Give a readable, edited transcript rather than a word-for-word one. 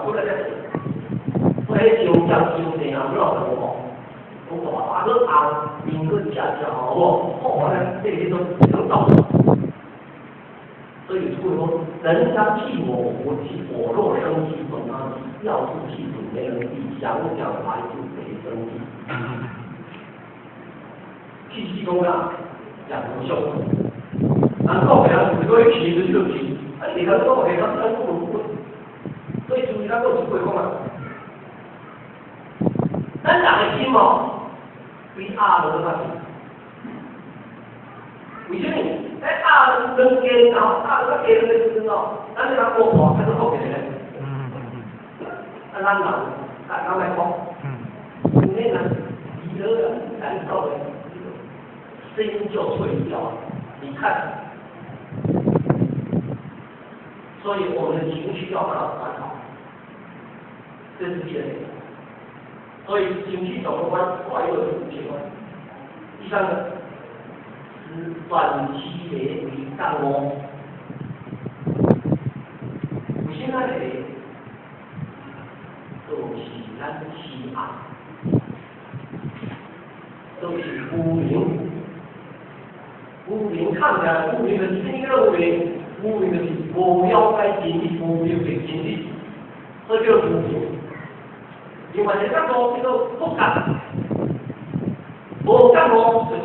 本來才所以傷脹傷濟啊，不老無吼，講大大個紅，面閣食食好無？好啊，這個這種道理。所以有句話說，人家氣我，我氣我若生氣，總他氣，要是氣死沒人氣，想想還是得生氣。氣氣講啥？也無相。人講的人是講氣就氣，啊，你講講的，咱咱講無所以注意咱講一句講啊，咱人的心哦，比鴨卵較細。為啥物？咱鴨卵兩斤哦，鴨卵較雞卵的時陣哦，咱就較過大，較做哭起來。啊，咱人，大家來講，因為咱娛樂啊，咱講的，聲音就碎掉了。你看，所以我們的情緒要把它管好，這是第二點。所以情緒怎麼管？快樂是無限。第三個是轉其為覺悟。為什麼呢？都是咱痴愛，都是無明。無明看起來，無明就是啥物叫無明？無明就是無了解真理，無明白真理，所以叫無明。另外一個角度叫做不覺，無覺悟就是